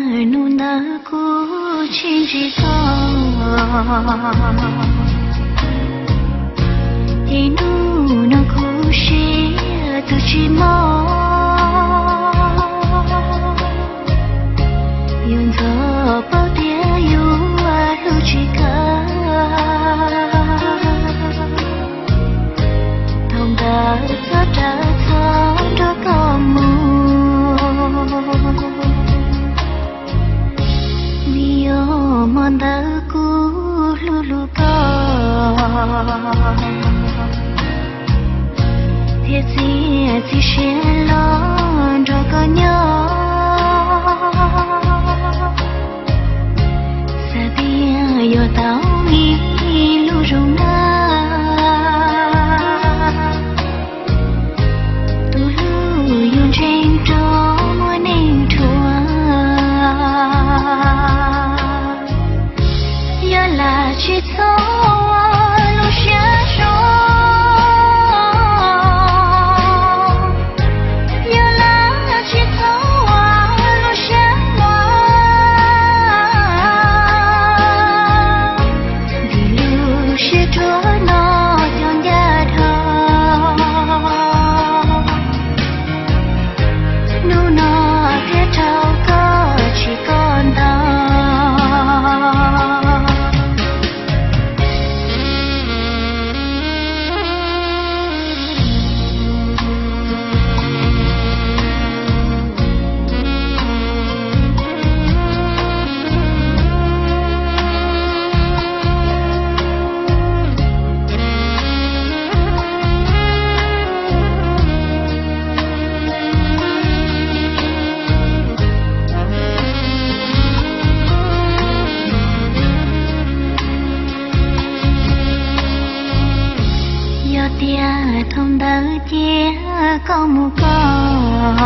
Hnub ntawd kuv tsis ntsib koj, es hnub no kuv siab tus tsis mob. Yus ntxov paub tias yus hlub tsis kawg, thaum ntawd txhob rawm txhob nrog koj mus. Vim yog hmo ntawd kuv hlub hlub koj, thiaj txiav txim siab los nrog koj nyob. Xav tias yuav tau me lub zoo na, tus hlub yus ntseeg rau muaj neeg rhuav. Yog lam tsis txhob ua lub siab zoo, yog lam tsis txhob ua lub siab zoo, vim lub siab ruam no cov ncaj dhau. Hnub no thiaj rau koj tsis koj ntau. Yog tias thaum ntawd cia koj mus koj,